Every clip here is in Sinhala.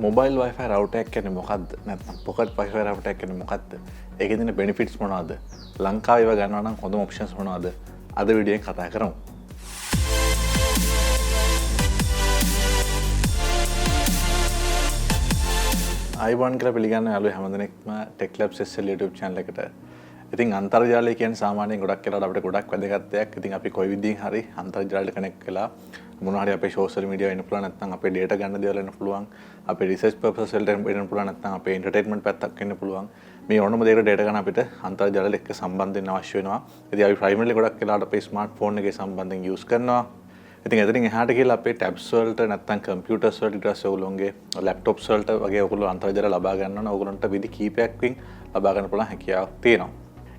මොබයිල් Wi-Fi router එකක් කියන්නේ මොකද්ද? නැත්නම් පොකට් Wi-Fi router එකක් කියන්නේ මොකද්ද? ඒකේ තියෙන බෙනිෆිට්ස් මොනවද? ලංකාවේ ඒවා ගන්නවා නම් හොඳම ඔප්ෂන්ස් මොනවද? අද වීඩියෝ එකෙන් කතා කරමු. ආයුබෝවන් කියලා පිළිගන්න යාළුවෝ හැමදෙනෙක්ම Tech Labs SL YouTube channel එකට. ඉතින් අන්තර්ජාලය කියන්නේ සාමාන්‍යයෙන් ගොඩක් වෙලාවට අපිට ගොඩක් වැදගත් දෙයක්. ඉතින් අපි කොයි විදිහින් හරි අන්තර්ජාලයට කනෙක්ට් වෙලා මොනවා හරි අපේ සෝෂල් මීඩියා වෙන්න පුළුවන්, නැත්නම් අපේ ඩේටා ගන්න දේවල් වෙන්න පුළුවන්, අපේ රිසර්ච් පර්පසස් වලට වෙන්න පුළුවන්, නැත්නම් අපේ එන්ටර්ටේන්මන්ට් පැත්තක් වෙන්න පුළුවන්. මේ ඕනම දෙයකට ඩේටා ගන්න අපිට අන්තර්ජාලයට එක්ක සම්බන්ධ වෙන්න අවශ්‍ය වෙනවා. ඉතින් අපි ප්‍රයිමරිලි ගොඩක් වෙලාවට අපේ ස්මාර්ට්ෆෝන් එකේ සම්බන්ධයෙන් යූස් කරනවා. ඉතින් එතනින් එහාට ගිහලා අපේ ටැබ්ස් වලට, නැත්නම් කම්පියුටර්ස් වලට, ඊට පස්සේ ඔයගොල්ලෝගේ ලැප්ටොප්ස් වලට වගේ ඔයගොල්ලෝ අන්තර්ජාල ලබා ගන්න ඕන. ඔයගොල්ලන්ට විදි කීපයක්කින් ලබා ගන්න පුළුවන් හැකියාවක් තියෙනවා.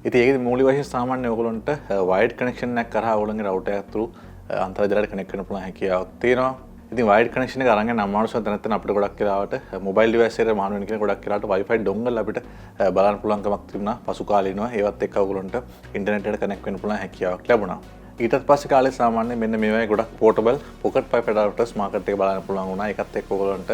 ඉතින් ඒකෙදි මූලික වශයෙන් සාමාන්‍ය ඔයගොල්ලන්ට වයර්ඩ් කනෙක්ෂන් එකක් කරා ඔයගොල්ලන්ගේ රවුටර් එකක් through අන්තර්ජාලයට කනෙක්ට් වෙන්න පුළුවන් හැකියාවක් තියෙනවා. ඉතින් වයර්ඩ් කනෙක්ෂන් එක අරන් යන අමාරු තැන තැන අපිට ගොඩක් වෙලාවට මොබයිල් ඩිවයිස් එකට මාරු වෙන කෙනා ගොඩක් වෙලාවට Wi-Fi dongle අපිට බලන්න පුළුවන්කමක් තිබුණා පසු කාලීනව. ඒවත් එක්ක ඔයගොල්ලන්ට ඉන්ටර්නෙට් එකට කනෙක්ට් වෙන්න පුළුවන් හැකියාවක් ලැබුණා. ඊටත් පස්සේ කාලේ සාමාන්‍යයෙන් මෙන්න මේ වගේ ගොඩක් portable pocket Wi-Fi routers market එකේ බලන්න පුළුවන් වුණා. ඒකත් එක්ක ඔයගොල්ලන්ට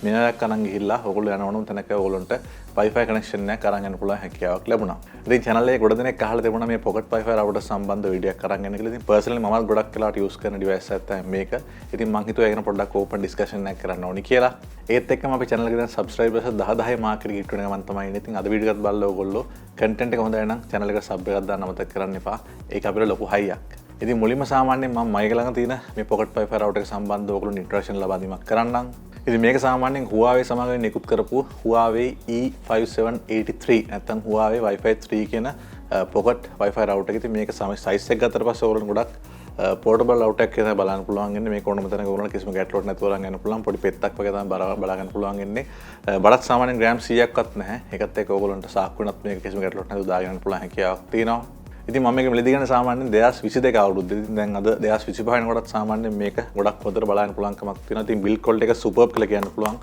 මේවාක් අරන් ගිහිල්ලා ඔයගොල්ලෝ යන ඕනම තැනක ඔයගොල්ලන්ට Wi-Fi connection එකක් අරන් යන්න පුළුවන් හැකියාවක් ලැබුණා. ඉතින් channel එකේ ගොඩ දෙනෙක් අහලා තිබුණා මේ pocket Wi-Fi router සම්බන්ධ වීඩියෝ එකක් අරන් එන්න කියලා. ඉතින් personally මමත් ගොඩක් වෙලාවට use කරන device එකක් තමයි මේක. ඉතින් මං හිතුවා ඒක ගැන පොඩ්ඩක් open discussion එකක් කරන්න ඕනි කියලා. ඒත් එක්කම අපි channel එකේ දැන් subscribers 10,000 මාක් එකට හිට වෙන ගමන් තමයි ඉන්නේ. ඉතින් අද වීඩියෝ එකත් බලලා ඔයගොල්ලෝ content එක හොඳයි නම් channel එකට sub එකක් දාන්න අමතක කරන්න එපා. ඒක අපිට ලොකු හයියක්. ඉතින් මුලින්ම සාමාන්‍යයෙන් මම මගේ ළඟ තියෙන මේ pocket Wi-Fi router එක සම්බන්ධව ඔයගොල්ලෝ ඉන්ට්‍රොඩක්ෂන් ලබා දීමක් කරන්නම්. ඉතින් මේක සාමාන්‍යයෙන් Huawei සමගින් නිකුත් කරපු Huawei E5783 නැත්නම් Huawei Wi-Fi 3 කියන පොකට් Wi-Fi router එක. ඉතින් මේක සයිස් එක ගත්තට පස්සේ ඔයගොල්ලෝ ගොඩක් පෝටබල් රවුටර් එකක් කියලා බලන්න පුළුවන් ඉන්නේ. මේක ඕනම තැනක ඔයගොල්ලන්ට කිසිම ගැටලුවක් නැතුව අරන් යන්න පුළුවන්. පොඩි පෙත්තක් වගේ තමයි බලා ගන්න පුළුවන් ඉන්නේ. බඩත් සාමාන්‍යයෙන් ග්‍රෑම් 100ක්වත් නැහැ. ඒකත් එක්ක ඔයගොල්ලන්ට සාක්කු වෙනත් මේක කිසිම ගැටලුවක් නැතුව දාගෙන යන්න පුළුවන් හැකියාවක් තියෙනවා. ඉතින් මම මේක මිලදී ගන්න සාමාන්‍යයෙන් 2022 අවුරුද්දේ. ඉතින් දැන් අද 2025 වෙනකොටත් සාමාන්‍යයෙන් මේක ගොඩක් හොඳට බලන්න පුළුවන්කමක් තියෙනවා. ඉතින් බිල්ඩ් ක්වොලිටි එක සුපර්බ් කියලා කියන්න පුළුවන්.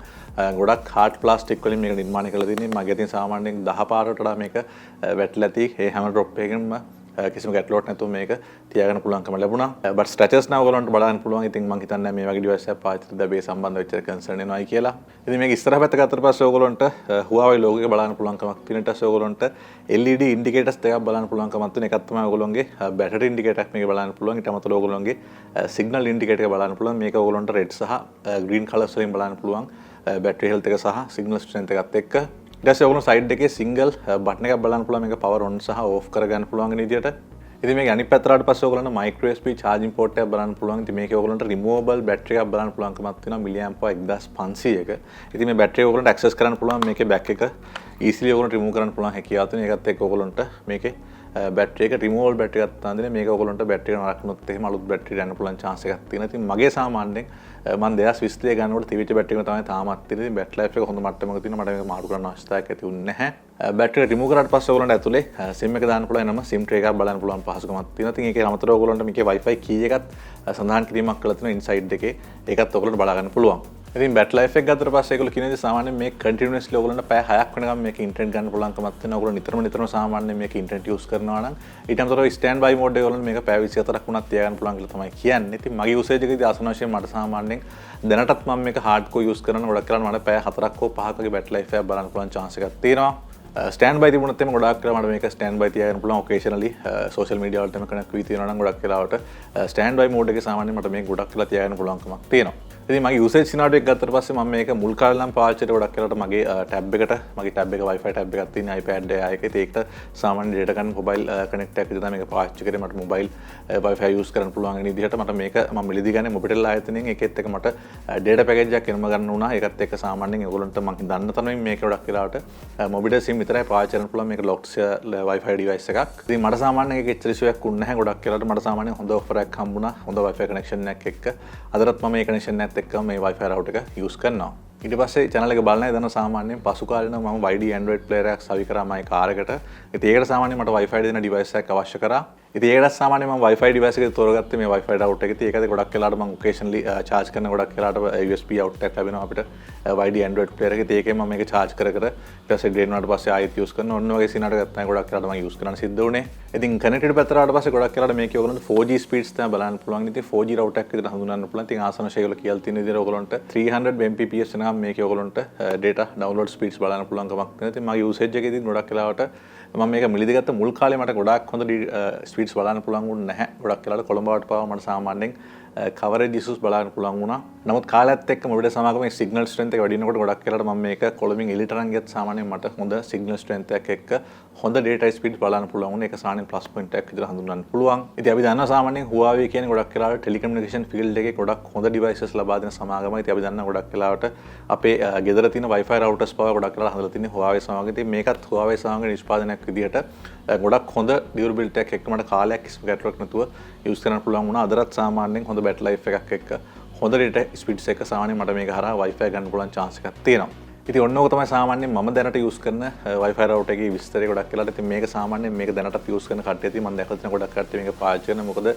ගොඩක් හાર્ඩ් ප්ලාස්ටික් වලින් මේක නිර්මාණය කරලා තියෙන්නේ. මගේ අතින් සාමාන්‍යයෙන් 10 පාරකට වඩා මේක වැටිලා ඇති. ඒ හැම ඩ්‍රොප් එකකින්ම කිසිම ගැටලුවක් නැතුව මේක තියාගන්න පුළුවන්කම ලැබුණා. බට් ස්ක්‍රැචස් නම් ඔයගොල්ලන්ට බලන්න පුළුවන්. ඉතින් මං හිතන්නේ මේ වගේ ඩිවයිස් එකක් පාවිච්චි කරද්දී අපි ඒ සම්බන්ධ වෙච්ච කන්සර්න් එනවයි කියලා. ඉතින් මේක ඉස්සරහ පැත්ත ගත්තට පස්සේ ඔයගොල්ලන්ට Huawei logo එක බලන්න පුළුවන්කමක් තියෙන. ඊට පස්සේ ඔයගොල්ලන්ට LED indicators දෙකක් බලන්න පුළුවන්කමක් තියෙන. එකක් තමයි ඔයගොල්ලන්ගේ බැටරි ඉන්ඩිකේටර් එකක් මේක බලන්න පුළුවන්. ඊට අමතරව ඔයගොල්ලන්ගේ සිග්නල් ඉන්ඩිකේටර් එක බලන්න පුළුවන්. මේක ඔයගොල්ලන්ට රෙඩ් සහ ග්‍රීන් කලර්ස් වලින් බලන්න පුළුවන්. බැටරි හෙල්ත් එක සහ සිග්නල් ස්ට්‍රෙන්ත් එකත් එක්ක. ඊට පස්සේ ඔයගොල්ලෝ සයිඩ් එකේ සිංගල් බටන් එකක් බලන්න පුළුවන්. මේක පවර් ඔන් සහ ඕෆ් කරගන්න පුළුවන් වෙන විදියට. ඉතින් මේක අනිත් පැත්තට ආවට පස්සේ ඔයගොල්ලන්ට මයික්‍රෝ USB charging port එකක් බලන්න පුළුවන්. ඉතින් මේකේ ඔයගොල්ලන්ට රිමූවබල් බැටරි එකක් බලන්න පුළුවන්කමක් තියෙනවා මිලි ඇම්ප් 1500ක. ඉතින් මේ බැටරි එක ඔයගොල්ලන්ට ඇක්සස් කරන්න පුළුවන්. මේකේ බැක් එක ඊසිලි ඔයගොල්ලන්ට රිමූව් කරන්න පුළුවන් හැකියාව තියෙනවා. ඒකත් එක්ක ඔයගොල්ලන්ට මේකේ බැටරි එක රිමූවබල් බැටරි එකක් තමයි දෙන්නේ. මේක ඔයගොල්ලන්ට බැටරි එක නරක වුණොත් එහෙම අලුත් බැටරි ගන්න පුළුවන් chance එකක් තියෙනවා. ඉතින් මගේ සාමාන්‍යයෙන් මං 2022 ගන්නකොට තිබිච්ච බැටරි එක තමයි තාමත් තියෙන්නේ. ඉතින් බැටරි ලයිෆ් එක හොඳ මට්ටමක තියෙනවා. මට මේක මාරු කරන්න අවශ්‍යතාවයක් ඇති වුණේ නැහැ. බැටරි එක රිමූව් කරාට පස්සේ ඔයගොල්ලන්ට ඇතුලේ සිම් එක දාන්න පුළුවන් එනම සිම් ට්‍රේ එකක් බලන්න පුළුවන් පහසුකමක් තියෙනවා. ඉතින් ඒකේ අමතරව ඔයගොල්ලන්ට මේකේ Wi-Fi key එකත් සඳහන් කිරීමක් කරලා තියෙනවා ඉන්සයිඩ් එකේ. ඒකත් ඔයගොල්ලන්ට බලා ගන්න පුළුවන්. ඉතින් බැටරි ලයිෆ් එක ගත්තට පස්සේ ඒගොල්ලෝ කියන දේ සාමාන්‍යයෙන් මේ කන්ටිනියස්ලි ඔයගොල්ලන්ට පැය 6ක් වෙනකම් මේක ඉන්ටර්නෙට් ගන්න පුළුවන්කමක් තියෙනවා. ඔයගොල්ලෝ නිතරම නිතරම සාමාන්‍යයෙන් මේක ඉන්ටර්නෙට් යූස් කරනවා නම් ඊට අමතරව ස්ටෑන්ඩ් බයි මෝඩ් එක ඔයගොල්ලන්ට මේක පැය 24ක් වුණත් තියාගන්න පුළුවන් කියලා තමයි කියන්නේ. ඉතින් මගේ යූසේජ් එකේදී ආසන්න වශයෙන් මට සාමාන්‍යයෙන් දැනටත් මම මේක හાર્ඩ් කෝර් යූස් කරන ගොඩක් වෙලාවට මට පැය 4ක් හෝ 5ක් වගේ බැටරි ලයිෆ් එකක් බලන්න පුළුවන් චාන්ස් එකක් තියෙනවා. ස්ටෑන්ඩ් බයි තිබුණොත් එහෙම ගොඩාක් වෙලාවට මට මේක ස්ටෑන්ඩ් බයි තියාගන්න පුළුවන්. ඔකේෂනලි සෝෂල් මීඩියා වලට එහෙම කනෙක්ට් වී තියෙනවා නම් ගොඩක් වෙලාවට ස්ටෑන්ඩ් බයි මෝඩ් එකේ සාමාන්‍යයෙන් මට මේක ගොඩක් වෙලා තියාගන්න පුළුවන්කමක් තියෙනවා. ඉතින් මගේ යූසේජ් සිනාරියෝ එක ගත්තට පස්සේ මම මේක මුල් කාලේ නම් පාවිච්චි කරේ ගොඩක් වෙලාවට මගේ ටැබ් එකට. මගේ ටැබ් එක Wi-Fi tab එකක් තියෙන iPad Air එක. ඉතින් ඒකට සාමාන්‍ය ඩේටා ගන්න මොබයිල් කනෙක්ට් එකක් විදිහට තමයි මේක පාවිච්චි කරේ. මට මොබයිල් Wi-Fi use කරන්න පුළුවන් වෙන විදිහට මට මේක මම මිලදී ගන්නේ මොබිටෙල් ආයතනයෙන්. ඒකෙත් එක්ක මට ඩේටා පැකේජ් එකක් එනම ගන්න වුණා. ඒකත් එක්ක සාමාන්‍යයෙන් ඒගොල්ලන්ට මං දන්න තරමින් මේක ගොඩක් වෙලාවට මොබිටෙල් සිම් විතරයි පාවිච්චි කරන්න පුළුවන්. මේක ලොක්ස් Wi-Fi device එකක්. ඉතින් මට සාමාන්‍යයෙන් ඒක එච්චර ඉෂුව එකක් වුණේ නැහැ. ගොඩක් වෙලාවට මට සාමාන්‍යයෙන් හොඳ ඔෆර් එකක් හම්බුණා හොඳ Wi-Fi connection එකක් එක්ක. අදටත් මම මේ කනෙක්ෂන් එකත් එක්ක මේ Wi-Fi router එක යූස් කරනවා. ඊට පස්සේ channel එක බලන අය දන්නවා සාමාන්‍යයෙන් පසු කාලේන මම YD Android player එකක් සවි කරා මගේ කාර් එකට. ඉතින් ඒකට සාමාන්‍යයෙන් මට Wi-Fi දෙන device එකක් අවශ්‍ය කරා. ඉතින් ඒකටත් සාමාන්‍යයෙන් මම Wi-Fi device එක තෝරගත්තේ මේ Wi-Fi router එක. ඉතින් ඒකද ගොඩක් වෙලාවට මම occasionally charge කරන ගොඩක් වෙලාවට USB out එකක් ලැබෙනවා අපිට WiDi Android player එකේ. ඉතින් ඒකෙන් මම මේක charge කර කර ඊට පස්සේ drain වුණාට පස්සේ ආයෙත් use කරනවා. ඔන්න ඔය වගේ සිනාරියෝ එකක් තමයි ගොඩක් වෙලාවට මම use කරන්න සිද්ධ වුණේ. ඉතින් කනෙක්ටිවිටි පැත්තට ආවට පස්සේ ගොඩක් වෙලාවට මේකේ ඔයගොල්ලන්ට 4G speeds තමයි බලන්න පුළුවන්. ඉතින් 4G router එකක් විදිහට හඳුනන්න පුළුවන්. ඉතින් ආසන්න ශෛලව කියලා තියෙන විදිහට ඔයගොල්ලන්ට 300 Mbps වෙනකම් මේකේ ඔයගොල්ලන්ට data download speeds බලන්න පුළුවන්කමක් තියෙනවා. ඉතින් මගේ usage එකේදී ගොඩක් වෙලාවට මම මේක මිලදී ගත්ත මුල් කාලේ මට ගොඩාක් හොඳ ස්පීඩ්ස් බලන්න පුළුවන් වුණේ නැහැ. ගොඩක් වෙලාවට කොළඹ වට පවා මට සාමාන්‍යයෙන් කවරේජ් ඉෂුස් බලන්න පුළුවන් වුණා. නමුත් කාලයත් එක්ක මොබිටෙල් සමාගමේ සිග්නල් ස්ට්‍රෙන්ත් එක වැඩි වෙනකොට ගොඩක් වෙලාවට මම මේක කොළඹින් එළියට අරන් ගියත් සාමාන්‍යයෙන් මට හොඳ සිග්නල් ස්ට්‍රෙන්ත් එකක් එක්ක හොඳ ඩේටා ස්පීඩ් බලන්න පුළුවන් වුණා. ඒක සාමාන්‍යයෙන් ප්ලස් පොයින්ට් එකක් විදිහට හඳුන්වන්න පුළුවන්. ඉතින් අපි දන්නවා සාමාන්‍යයෙන් Huawei කියන්නේ ගොඩක් වෙලාවට ටෙලිකමියුනිකේෂන් ෆීල්ඩ් එකේ ගොඩක් හොඳ ඩිවයිසස් ලබා දෙන සමාගමක්. ඉතින් අපි දන්නවා ගොඩක් වෙලාවට අපේ ගෙදර තියෙන Wi-Fi routers පවා ගොඩක් වෙලාවට හදලා තින්නේ Huawei සමාගම. ඉතින් මේකත් Huawei සමාගමේ නිෂ්පාදනයක් විදිහට ගොඩක් හොඳ ඩියුරබිලිටි එකක් එක්ක මට කාලයක් කිසිම ගැටලුවක් නැතුව යූස් කරන්න පුළුවන් වුණා. අදටත් සාමාන්‍යයෙන් හොඳ බැටරි ලයිෆ් එකක් එක්ක හොඳ ඩේටා ස්පීඩ්ස් එක සාමාන්‍යයෙන් මට මේක හරහා Wi-Fi ගන්න පුළුවන් chance එකක් තියෙනවා. ඉතින් ඔන්න ඕක තමයි සාමාන්‍යයෙන් මම දැනට යූස් කරන Wi-Fi router එකේ විස්තරය ගොඩක් වෙලාට. ඉතින් මේක සාමාන්‍යයෙන් මේක දැනටත් යූස් කරන කට්ටිය ඉතින් මම දැකලා තියෙන ගොඩක් කට්ටිය මේක පාවිච්චි කරන. මොකද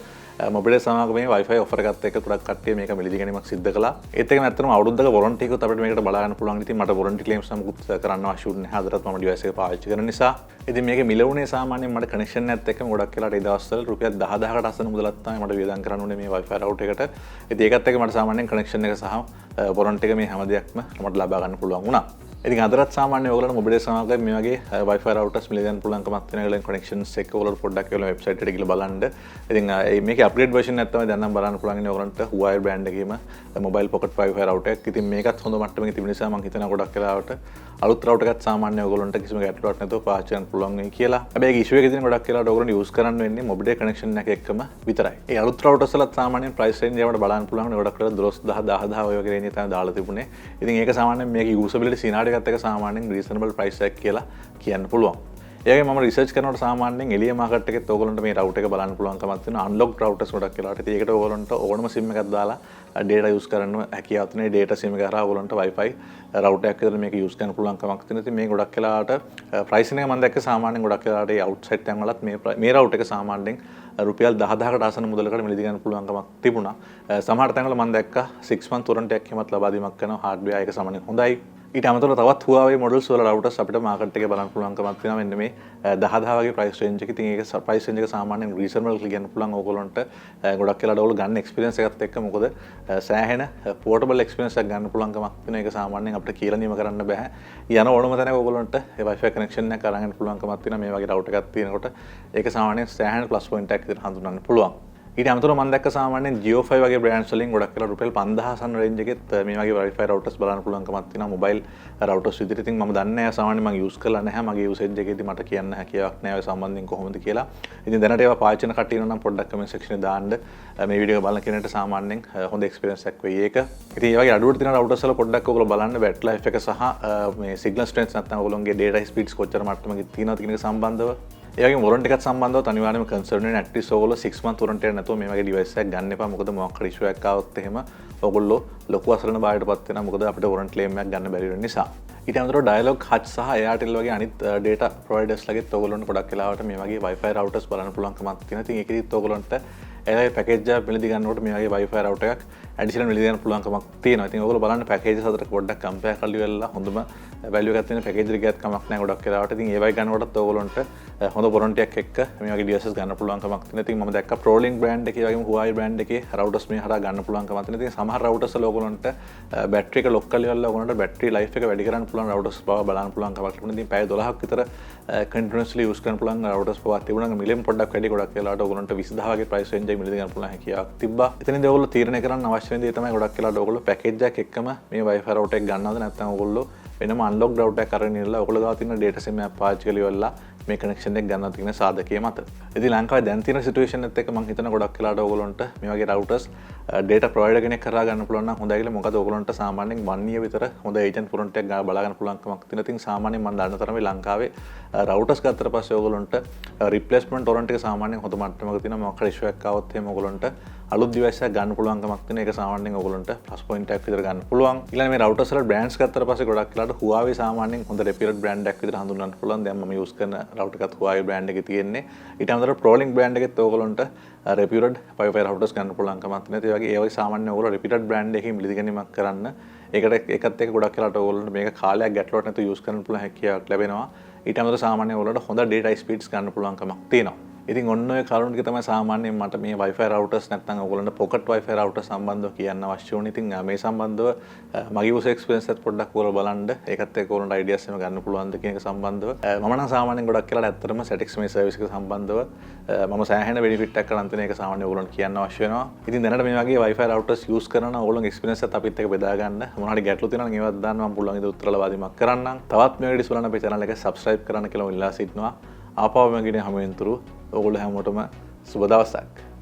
මොබිටෙල් සමාගමේ Wi-Fi offer එකත් එක්ක ගොඩක් කට්ටිය මේක මිලදී ගැනීමක් සිද්ධ කළා. ඒත් එක්කම ඇත්තටම අවුරුද්දක වොරන්ටි එකකුත් අපිට මේකට බලා ගන්න පුළුවන්. ඉතින් මට වොරන්ටි ක්ලේම්ස් නම් මුකුත් කරන්න අවශ්‍ය වුණේ නැහැ. අදටත් මම ඩිවයිස් එක පාවිච්චි කරන නිසා. ඉතින් මේක මිල වුණේ සාමාන්‍යයෙන් මට කනෙක්ෂන් එකත් එක්කම ගොඩක් වෙලාට ඒ දවස්වල රුපියල් 10,000කට ආසන්න මුදලක් තමයි මට වියදම් කරන්න උනේ මේ Wi-Fi router එකට. ඉතින් ඒකත් එක්ක මට සාමාන්‍යයෙන් කනෙක්ෂන් එක සහ වොරන්ටි එක මේ හැම දෙයක්ම මට ලබා ගන්න පුළුවන් වුණා. ඉතින් අදටත් සාමාන්‍ය ඔයගොල්ලන්ට මොබිටෙල් සමාගමේ මේ වගේ Wi-Fi routers මිල ගන්න පුළුවන්කමක් තියෙන ඒගොල්ලන් කනෙක්ෂන්ස් එක්ක ඔයගොල්ලෝ පොඩ්ඩක් ඒගොල්ලෝ වෙබ්සයිට් එකට ගිහලා බලන්න. ඉතින් මේකේ අප්ග්‍රේඩ් වර්ෂන් එකක් තමයි දැන් නම් බලන්න පුළුවන් ඉන්නේ ඔයගොල්ලන්ට Huawei brand එකේම මොබයිල් පොකට් Wi-Fi router එකක්. ඉතින් මේකත් හොඳ මට්ටමක තිබෙන නිසා මම හිතනවා ගොඩක් වෙලාවට අලුත් රවුටර් එකත් සාමාන්‍ය ඔයගොල්ලන්ට කිසිම ගැටලුවක් නැතුව පාවිච්චි කරන්න පුළුවන් වෙයි කියලා. හැබැයි ඒක ඉෂුව එක තියෙන ගොඩක් වෙලාවට ඔයගොල්ලන්ට යූස් කරන්න වෙන්නේ මොබිටෙල් කනෙක්ෂන් එක එක්කම විතරයි. ඒ අලුත් රවුටර්ස් වලත් සාමාන්‍යයෙන් ප්‍රයිස් රේන්ජ් එක බලන්න පුළුවන් ගොඩක් වෙලාවට 12,000 10,000 ඔය වගේ රේන්ජ් එක තමයි දාලා තිබුණේ. ඉතින් ඒක සාමාන්‍යයෙන් මේක යූසබිලිටි සිනාරියෝ එකත් එක්ක සාමාන්‍යයෙන් රීසනබල් ප්‍රයිස් එකක් කියලා කියන්න පුළුවන්. ඒ වගේම මම රිසර්ච් කරනකොට සාමාන්‍යයෙන් එළිය මාකට් එකෙත් ඕගොල්ලන්ට මේ රවුටර් එක බලන්න පුළුවන්කමක් තියෙනවා. අන්ලොක් රවුටර්ස් ගොඩක් වෙලාවට. ඉතින් ඒකට ඕගොල්ලන්ට ඕනම සිම් එකක් දාලා ඩේටා යූස් කරන්න හැකියාව තියෙනවා. ඒ ඩේටා සිම් එක හරහා ඕගොල්ලන්ට Wi-Fi router එකක් විතර මේක යූස් කරන්න පුළුවන්කමක් තියෙනවා. ඉතින් මේ ගොඩක් වෙලාවට ප්‍රයිසින් එක මම දැක්ක සාමාන්‍යයෙන් ගොඩක් වෙලාවට ඒ අවුට්සයිඩ් තැන් වලත් මේ මේ රවුටර් එක සාමාන්‍යයෙන් රුපියල් 10,000කට ආසන්න මුදලකට මිලදී ගන්න පුළුවන්කමක් තිබුණා. සමහර තැන්වල මම දැක්කා 6 month warranty එකක් එහෙමත් ලබා දීමක් කරනවා. හાર્ඩ්වෙයාර් එක සාමාන්‍යයෙන් හොඳයි. ඊට අමතරව තවත් Huawei models වල රවුටර්ස් අපිට මාකට් එකේ බලන්න පුළුවන්කමක් තියෙනවා. මෙන්න මේ 10,000 වගේ ප්‍රයිස් රේන්ජ් එකේ. ඉතින් ඒක ප්‍රයිස් රේන්ජ් එක සාමාන්‍යයෙන් රීසනබල් කියලා කියන්න පුළුවන් ඕගොල්ලන්ට. ගොඩක් වෙලාවට ඕගොල්ලෝ ගන්න එක්ස්පීරියන්ස් එකත් එක්ක, මොකද සෑහෙන පෝටබල් එක්ස්පීරියන්ස් එකක් ගන්න පුළුවන්කමක් තියෙනවා. ඒක සාමාන්‍යයෙන් අපිට කියලා නිම කරන්න බෑ. යන ඕනම තැනක ඕගොල්ලන්ට ඒ Wi-Fi connection එකක් අරන් යන්න පුළුවන්කමක් තියෙනවා මේ වගේ රවුටර් එකක් තියෙනකොට. ඒක සාමාන්‍යයෙන් සෑහෙන ප්ලස් පොයින්ට් එකක් විදිහට හඳුන්වන්න පුළුවන්. ඊට අමතරව මම දැක්ක සාමාන්‍යයෙන් Jio5 වගේ බ්‍රෑන්ඩ්ස් වලින් ගොඩක් වෙලා රුපියල් 5000 ආසන්න රේන්ජ් එකෙත් මේ වගේ Wi-Fi routers බලන්න පුළුවන්කමක් තියෙනවා මොබයිල් රවුටර්ස් විදිහට. ඉතින් මම දන්නේ නැහැ, සාමාන්‍යයෙන් මම යූස් කරලා නැහැ. මගේ යූසේජ් එකේදී මට කියන්න හැකියාවක් නැහැ ඔය සම්බන්ධයෙන් කොහොමද කියලා. ඉතින් දැනට ඒවා පාවිච්චි කරන කට්ටිය ඉන්නවා නම් පොඩ්ඩක් කමෙන්ට් සෙක්ෂන් එකේ දාන්න. මේ වීඩියෝ එක බලන කෙනෙක්ට සාමාන්‍යයෙන් හොඳ එක්ස්පීරියන්ස් එකක් වෙයි ඒක. ඉතින් ඒ වගේ අඩුවට තියෙන රවුටර්ස් වල පොඩ්ඩක් ඔයගොල්ලෝ බලන්න බැටරි ලයිෆ් එක සහ මේ සිග්නල් ස්ට්‍රෙන්ත් නැත්නම් ඔයගොල්ලෝගේ ඩේටා ස්පීඩ්ස් කොච්චර මට්ටමක තියෙනවද කියන එක සම්බන්ධව. ඒ වගේම වොරන්ටි එකත් සම්බන්ධව අනිවාර්යයෙන්ම කන්සර්න් වෙන්න. ඇට්ලීස්ට් ඔයගොල්ලෝ 6 month warranty එකක් නැතුව මේ වගේ ඩිවයිස් එකක් ගන්න එපා. මොකද මොකක් හරි ඉෂුව එකක් ආවොත් එහෙම ඔයගොල්ලෝ ලොකු අසරණ භාවයට පත් වෙනවා. මොකද අපිට වොරන්ටි ක්ලේම් එකක් ගන්න බැරි වෙන නිසා. ඊට අමතරව ඩයලොග්, හච් සහ Airtel වගේ අනිත් ඩේටා ප්‍රොවයිඩර්ස් ලගෙත් ඔයගොල්ලන්ට ගොඩක් වෙලාවට මේ වගේ Wi-Fi routers බලන්න පුළුවන්කමක් තියෙනවා. ඉතින් ඒකෙදිත් ඔයගොල්ලන්ට එයාගේ පැකේජ් එකක් මිලදී ගන්නකොට මේ වගේ Wi-Fi router එකක් ඇඩිෂනල් මිලදී ගන්න පුළුවන්කමක් තියෙනවා. ඉතින් ඔයගොල්ලෝ බලන්න පැකේජස් අතර පොඩ්ඩක් කම්පෙයාර් කරලා ඉවරලා හොඳම වැලියු එකක් තියෙන පැකේජ් එක ගියත් කමක් නැහැ ගොඩක් වෙලාවට. ඉතින් ඒ වගේ ගන්නකොටත් ඔයගොල්ලන්ට හොඳ වොරන්ටි එකක් එක්ක මේ වගේ ඩිවයිසස් ගන්න පුළුවන්කමක් තියෙනවා. ඉතින් මම දැක්කා ProLink brand එකේ වගේම Huawei brand එකේ රවුටර්ස් මේ හරහා ගන්න පුළුවන්කමක් තියෙනවා. ඉතින් සමහර රවුටර්ස් වල ඔයගොල්ලන්ට බැටරි එක ලොක් කරලා ඉවරලා ඔයගොල්ලන්ට බැටරි ලයිෆ් එක වැඩි කරන්න පුළුවන් රවුටර්ස් බව බලන්න පුළුවන්කමක් තිබුණා. ඉතින් පැය 12ක් විතර කන්ටිනියස්ලි යූස් කරන්න පුළුවන් රවුටර්ස් පවා තිබුණා. මිලෙන් පොඩ්ඩක් වැඩි, ගොඩක් වෙලාවට ඔයගොල්ලන්ට 20,000 වගේ ප්‍රයිස් රේන්ජ් එක මිලදී ගන්න පුළුවන් හැකියාවක් තිබ්බා. එතනදී ඔයගොල්ලෝ තීරණය කරන්න අවශ්‍ය වෙන දේ තමයි ගොඩක් වෙලාවට ඔයගොල්ලෝ පැකේජ් එකක් එක්කම මේ Wi-Fi router එක ගන්නවද නැත්නම් ඔයගොල්ලෝ වෙනම අන්ලොක් රවුටර් එකක් අරගෙන ඉඳලා ඔයගොල්ලෝ ගාව තියෙන ඩේටා සිම් එකක් පාවිච්චි කරලා ඉවරලා මේ කනෙක්ෂන් එක ගන්නවද කියන සාධකයේ මත. ඉතින් ලංකාවේ දැන් තියෙන සිටුේෂන් එකත් එක්ක මං හිතන ගොඩක් වෙලාවට ඔයගොල්ලන්ට මේ වගේ රවුටර්ස් ඩේටා ප්‍රොවයිඩර් කෙනෙක් කරා ගන්න පුළුවන් නම් හොඳයි කියලා. මොකද ඔයගොල්ලන්ට සාමාන්‍යයෙන් 1 year විතර හොඳ ඒජන්ට් වොරන්ටි එකක් ගන්න බලා ගන්න පුළුවන්කමක් තියෙනවා. ඉතින් සාමාන්‍යයෙන් මං දන්න තරමේ ලංකාවේ රවුටර්ස් ගත්තට පස්සේ ඔයගොල්ලන්ට රිප්ලේස්මන්ට් වොරන්ටි එක සාමාන්‍යයෙන් හොඳ මට්ටමක තියෙනවා. මොකක් හරි ඉෂුව එකක් ආවොත් එහෙම ඔයගොල්ලන්ට අලුත් ඩිවයිස් එකක් ගන්න පුළුවන්කමක් තියෙන. ඒක සාමාන්‍යයෙන් ඔයගොල්ලන්ට ප්ලස් පොයින්ට් එකක් විතර ගන්න පුළුවන්. ඊළඟ මේ රවුටර්ස් වල බ්‍රෑන්ඩ්ස් ගත්තට පස්සේ ගොඩක් වෙලාවට Huawei සාමාන්‍යයෙන් හොඳ රෙපියුටඩ් බ්‍රෑන්ඩ් එකක් විතර හඳුන්වන්න පුළුවන්. දැන් මම යූස් කරන රවුටර් එකත් Huawei brand එකේ තියෙන්නේ. ඊට අමතරව ProLink brand එකෙත් ඔයගොල්ලන්ට රෙපියුටඩ් Wi-Fi රවුටර්ස් ගන්න පුළුවන්කමක් තියෙනවා. ඒ වගේ ඒ වගේ සාමාන්‍ය ඔයගොල්ලෝ රෙපියුටඩ් බ්‍රෑන්ඩ් එකකින් මිලදී ගැනීමක් කරන්න. ඒකට ඒකත් එක්ක ගොඩක් වෙලාවට ඔයගොල්ලන්ට මේක කාලයක් ගැටලුවක් නැතුව යූස් කරන්න පුළුවන් හැකියාවක් ලැබෙනවා. ඊට අමතරව සාමාන්‍ය ඔයගොල්ලන්ට හොඳ ඩේටා ස්පීඩ්ස් ගන්න පුළුවන්කමක් තියෙනවා. ඉතින් ඔන්න ඔය කරුණු ටික තමයි සාමාන්‍යයෙන් මට මේ Wi-Fi routers නැත්නම් ඔයගොල්ලන්ට pocket Wi-Fi router සම්බන්ධව කියන්න අවශ්‍ය වුණේ. ඉතින් මේ සම්බන්ධව මගේ user experience එකත් පොඩ්ඩක් ඔයගොල්ලෝ බලන්න. ඒකත් එක්ක ඔයගොල්ලන්ට ideas එහෙම ගන්න පුළුවන්ද කියන එක සම්බන්ධව. මම නම් සාමාන්‍යයෙන් ගොඩක් වෙලාවට ඇත්තටම Satix මේ සර්විස් එක සම්බන්ධව මම සෑහෙන බෙනිෆිට් එකක් කරන් තියෙන එක සාමාන්‍යයෙන් ඔයගොල්ලන්ට කියන්න අවශ්‍ය වෙනවා. ඉතින් දැනට මේ වගේ Wi-Fi routers use කරන නම් ඔයගොල්ලෝගේ එක්ස්පීරියන්ස් එකත් අපිත් එක්ක බෙදා ගන්න. මොනවා හරි ගැටලු තියෙනවා නම් ඒවත් දාන්න, මම පුළුවන් විදිහට උත්තර ලබා දීමක් කරන්නම්. තවත් මේ වගේ බලන්න අපේ channel එක subscribe කරන්න කියලා ඉල්ලා සිටිනවා. ආපහු මගින් හමු වෙනතුරු ඔයගොල්ලෝ හැමෝටම සුබ දවසක්.